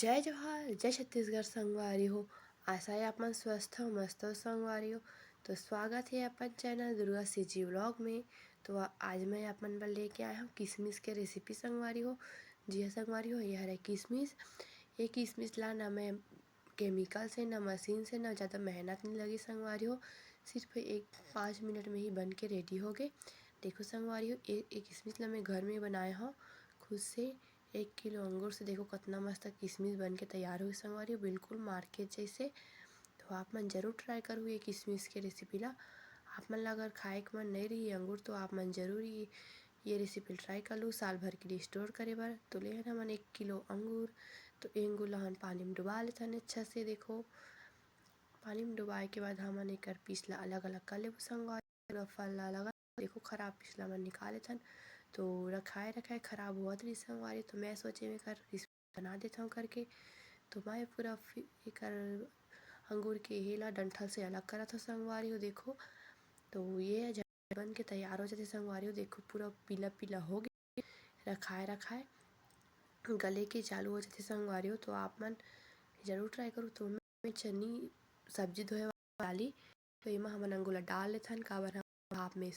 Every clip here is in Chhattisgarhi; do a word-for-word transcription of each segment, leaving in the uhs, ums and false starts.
जय जोहार, जय छत्तीसगढ़ संगवारी हो। आशा हे आप मन स्वस्थ हो, मस्त हो संगवारी हो। तो स्वागत हे अपन चैनल दुर्गा सीजी व्लॉग में। तो आ-, आज मैं आप मन बर लेके आए हंव किशमिश के रेसिपी संगवारी हो। जी हाँ संगवारी हो, ये हरे किशमिश। ये किशमिश ला ना मैं केमिकल से, ना मशीन से, ना ज़्यादा मेहनत नहीं लगी संगवारी हो। सिर्फ एक पाँच मिनट में ही बन के रेडी हो गे। देखो संगवारी हो, ए, एक किशमिश ला मैं घर में बनाए हंव खुद से। एक किलो अंगूर से देखो कतना मस्त किशमिश बन के तैयार होइस संगवारी हो, बिल्कुल मार्केट जैसे। तो आप मन जरूर ट्राई करहू ये किशमिश के रेसिपी ला। आप मन ला अगर खाए के मन नहीं रही अंगूर, तो आप मन जरूर ये, ये रेसिपी ट्राई कर लू साल भर के लिए स्टोर करे बर। तो ले हन हमन एक किलो अंगूर। तो ए अंगूर ला हमन पानी में डुबा लेथन अच्छा से। देखो, पानी में डुबाए के बाद हमन एकर पीस ला अलग-अलग कर लेबो संगवारी। पूरा फल ला अलग, देखो खराब पीस ला हमन निकाल लेथन। तो रखाए रखाए खराब होवत रहिस संगवारी, तो मैं सोचे में एकर रेसिपी बना देथंव करके। तो मैं पूरा फि-, एकर अंगूर के हे ला डंठल से अलग करत हंव संगवारी हो। देखो, तो ये ह झट बन के तैयार हो जाथे संगवारी हो। देखो, पूरा पीला पीला हो गे, रखाए रखाए गले के चालू हो जाथे संगवारी हो। तो आप मन जरूर ट्राई करू। तो मैं चनी सब्जी धोए वाला डाली, तो एमा हमन अंगूर ला डाल लेथन, काबर हम भाप में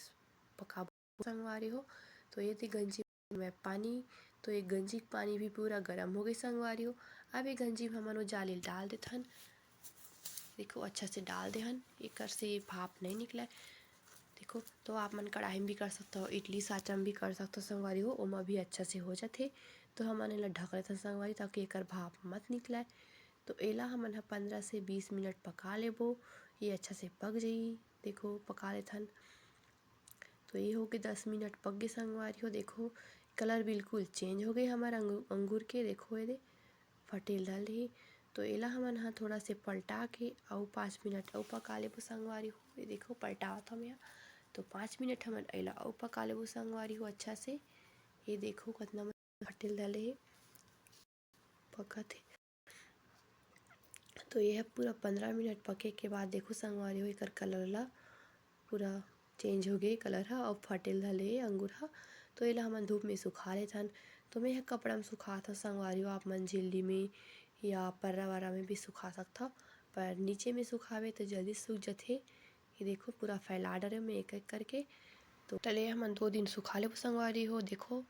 पकाबो संगवारी हो। तो ये दे गंजी में पानी, तो ये गंजी के पानी भी पूरा गरम हो गई संगवारी हो। अब ये गंजी में हमन वो जाली ला डाल देथन। देखो, अच्छा से डाल देहन, एकर से भाप नहीं निकले। देखो, तो आप मन कढ़ाई में भी कर सकते हो, इडली साचा में भी कर सकते हो संगवारी हो, ओमा भी अच्छा से हो जाथे। तो हमन एला ढक लेथन संगवारी, ताकि एकर भाप मत निकले। तो एला हमन ह पंद्रह से बीस मिनट पका लेबो, ये अच्छा से पक जाई। देखो, पका लेथन। तो ये हो गे दस मिनट पक गे संगवारी हो। देखो, कलर बिल्कुल चेंज हो गए हमर अंगू-, अंगूर के। देखो, ये दे फटेल धर ले हे। तो एला हमन ह थोड़ा से पलटा के अउ पाँच मिनट अउ पका लेबो संगवारी हो। ये देखो, पलटावत हंव मैं ह। तो पाँच मिनट हमन एला अउ पका लेबो संगवारी हो अच्छा से। ये देखो, कतना फटेल धर ले हे, पकत हे। तो ये ह पूरा पंद्रह मिनट पके के बाद देखो संगवारी हो, एकर कलर ला पूरा चेंज हो गे कलर ह, अउ फटेल धर ले हे अंगूर ह। तो एला हमन धूप में सुखा लेथन। तो मैं ह कपड़ा में सुखात हंव संगवारी हो, आप मन झिल्ली में या पर्रा वर्रा में भी सुखा सकथव, पर नीचे में सुखावे तो जल्दी सूख जथे। ये देखो, पूरा फैला डरे मैं एक एक करके। तो चले हमन दो दिन सुखा लेबो संगवारी हो। देखो,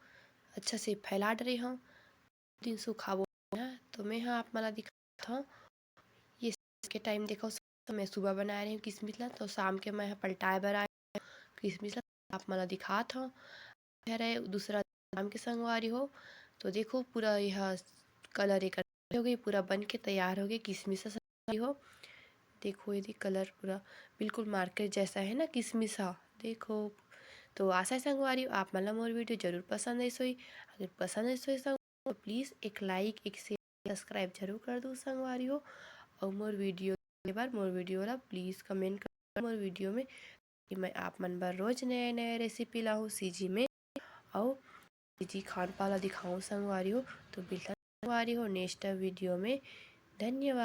अच्छा से फैला डरे हंव, दिन सुखाबो। तो मैं ह आप मन ला दिखात हंव, ये के टाइम देखो, मैं सुबह बनाए रहे हंव किशमिश ला, तो शाम के मैं ह पलटाए बर आए हंव किशमिश ला, आप मन ला दिखात हंव। ये हरे दूसरा शाम के संगवारी हो। तो देखो, पूरा यह कलर एकर हो गई, पूरा बन के तैयार हो गई किशमिश ह संगवारी हो। देखो, ये कलर पूरा बिल्कुल मार्केट जैसा है ना किशमिश हा। देखो, तो आशा है संगवारी हो, आप मन ला मोर वीडियो जरूर पसंद आइस होही। अगर पसंद आइस होही संग, तो प्लीज एक लाइक, एक शेयर, सब्सक्राइब जरूर कर दो संगवारी हो। और मोर वीडियो के बार मोर वीडियो ला प्लीज कमेंट कर मोर वीडियो में, कि मैं आप मन बर रोज नया नया रेसिपी लाहूँ सीजी में, अउ सीजी खान पान ला दिखाऊँ संगवारी हो। तो मिलथन संगवारी हो नेक्स्ट वीडियो में। धन्यवाद।